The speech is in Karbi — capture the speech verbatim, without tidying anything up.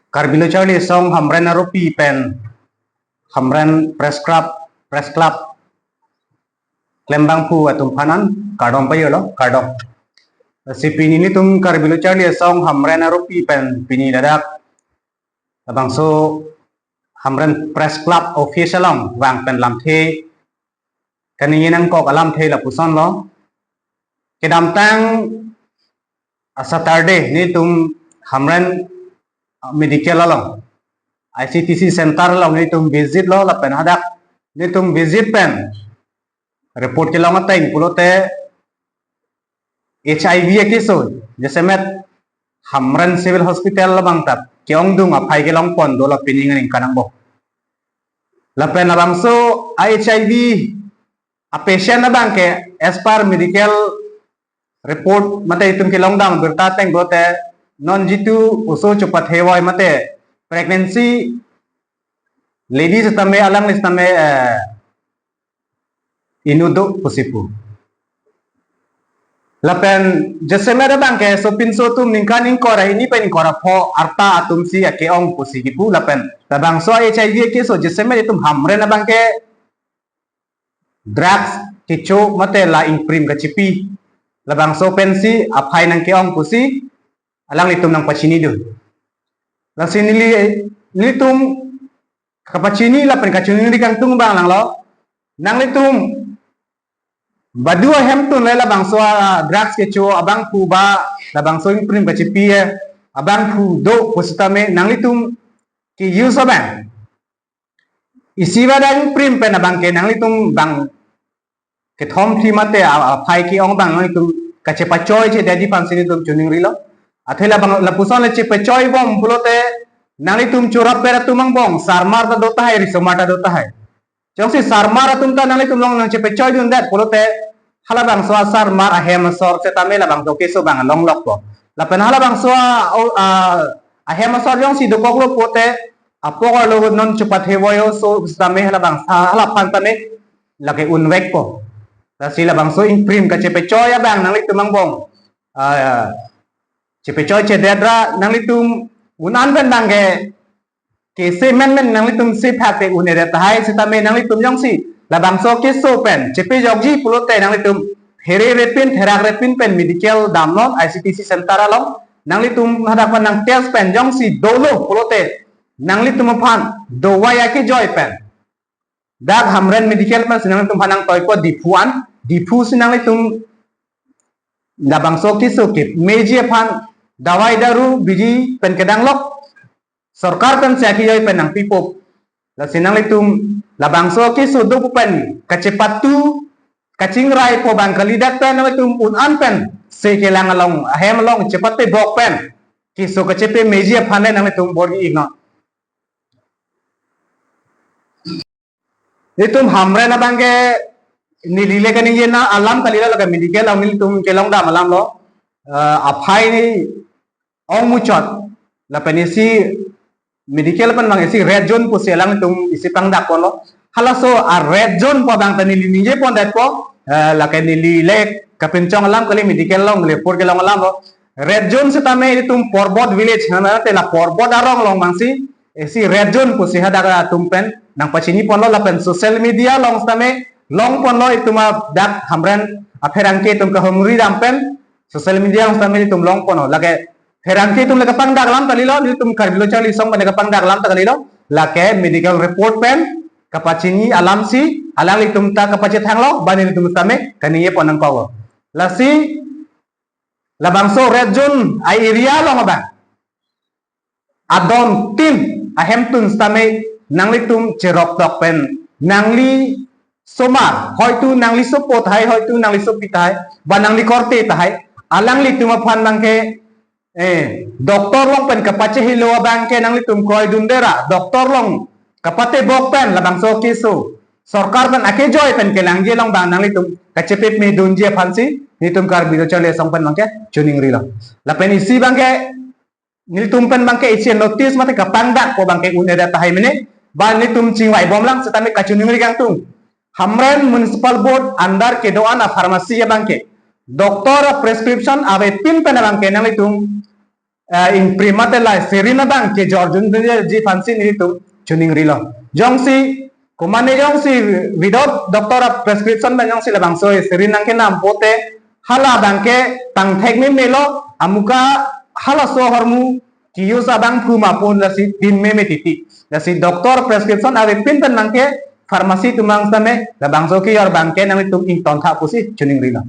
Karbi Lo Charli Asong Hamren Aropi pen Hamren Press Club, Press Club klembangphu atum aphan an kardom pajirlo, kardom. Si pini nelitum Karbi Lo Charli Asong Hamren Aropi pen pini ladak labangso Hamren Press Club office along vang pen lamthe kaningje nangkok alamthe lapusonlo. Kedamtang a Saturday nelitum Hamren, uh, medical along, I C T C center along nelitum visit lo, lapen hadak nelitum visit pen report kelong ateng pulote H I V akeso jasemet Hamren Civil Hospital labang ta ke-ongdung aphai kelong pon dolo pini ningkan angbong. Lapen labangso a H I V a patient abang ke as per medical report mate itum kelongdam birta ateng pulote non jitu oso chepathe-oi mate pregnancy lady setame alangli setame, eh, inut do pusi pu. Lapen jasemet abang ke sopinso atum ningkan ingkoi ra hini pen ingkoi ra pho arta atum si ake-ong pusi kipu, lapen labangso H I V akeso jasemet itum Hamren abang ke drugs kecho mate la ingprim kachipi, labangso pensi aphai nangke-ong pusi alanglitum nangpachinidun. Lasi neli, nelitum kapachini lapen kachiningri kangtung abang langlo. Nanglitum badu ahemtun le labangso a drugs kecho abangphu ba labangso ingprim kachipi abangphu do pusitame nanglitum ke-use abang isi ba dang prim pen abang ke nanglitum bang kethom thli mate a, aphai ke-ong abang nanglitum kachepachoi chedetji aphansi nelitum chiningrilo. Athe labang lapuson le chepachoi bom pulote nanglitum chorap per atum angbong sarmar ta do tahai, risomar ta do tahai. Jongsi sarmar atum ta nanglitum along nangchepachoidundet pulote halabangso asarmar ahem asor setame labangso keso abang longlokpo. Lapen halabangso a, o, a, ahem asor jongsi dokoklo pulote apok arlo non chepathe-oi oso setame halabang, ha, halaphan tame lake unvekpo. Lasi labangso ingprim kachepachoi abang nanglitum angbong, a, chepachoi chedet ra nanglitum un-an pen abang ke kese menmen nanglitum si phak te un-edet tahai setame nanglitum jongsi labangso keso pen chepejokji pulote nanglitum phere repin therak repin pen medical damnon I C T C center along nanglitum hadak pen nang test pen jongsi dolo pulote nanglitum aphan dawai akejoi pen dak Hamren medical pensi nanglitum aphan nangtoipo Diphu an, Diphu si nanglitum labangso keso kemeji aphan dawai daru bidi pen kedanglok sorkar pensi akejoi pen nangpipo. Lasi nanglitum labangso keso do pen kachepatu kachingraipo abang kalidet pen nanglitum un-an pen se kelang along ahem along chepatebok pen keso kachepemeji aphan le nanglitum bor-i iknon. Nelitum Hamren abang ke neli le kaningje na alam kalilo, lake medical along nelitum kelongdam alamlo. Eh, aphai ni ong muchot lapen isi medical pen abang isi red zone pusi alangtum isi pangdakponlo. Halaso a red zone pu abang ta neli ningjepondet pu, eh, lake neli le kapinchong alam kali, medical along report kelong alamlo. Red zone setame itum Porbot village, hana te la Porbot arong along abangsi isi red zone pusi hadak atum pen nangpachiniponlo lapen social media along setame longponlo itum a dak Hamren apherangke atum kahumri dam pen social media along setame itum longponlo. Lake pherangke atum le kapangdak alam kalilo, itum Karbi Lo Charli Asong pen kapangdak alam ta kalilo. Lake medical report pen kapachini alamsi alanglitum ta kapachethanglo, ba nelitum setame kaningjepon nangkoklo. Lasi labangso red zone a area along abang adon tin ahemtun setame nanglitum cheroktok pen nangli somar, hoitu nangli sopo tahai, hoitu nangli sopi tahai, ba nangli korte tahai, alanglitum aphan abang ke, eh, doctor along pen kapachehelo abang ke nanglitum kroidunde ra doctor along kapatebok pen labangso keso sorkar pen akejoi pen kelangji along abang nanglitum kachepemedunji aphansi nelitum Karbi Lo Charli Asong pen abang ke chiningrilo. Lapen isi abang ke nelitum pen abang ke isi notice mate kapangdakpo abang ke un-edet tahai mene, ba nelitum chingvaibomlang setame kachiningri kangtung. Hamren Municipal Board under kedo-an a pharmacy abang ke doctor a prescription avepin pen abang ke nanglitum eh, ingpri mate la syringe abang kejor junji aphansi nelitum choningrilo. Jongsi, komane jongsi without doctor a-prescription pen jongsi labangso syringe nangkenam pote, hala abangke pangthek memelo, amuka halaso ahormu ke-use abang phuma pon lasi tin meme titi. Lasi doctor prescription avepin pen nangke pharmacy atum abang sitame labangso kejor abangke nanglitum ingtontha pusi choningrilo.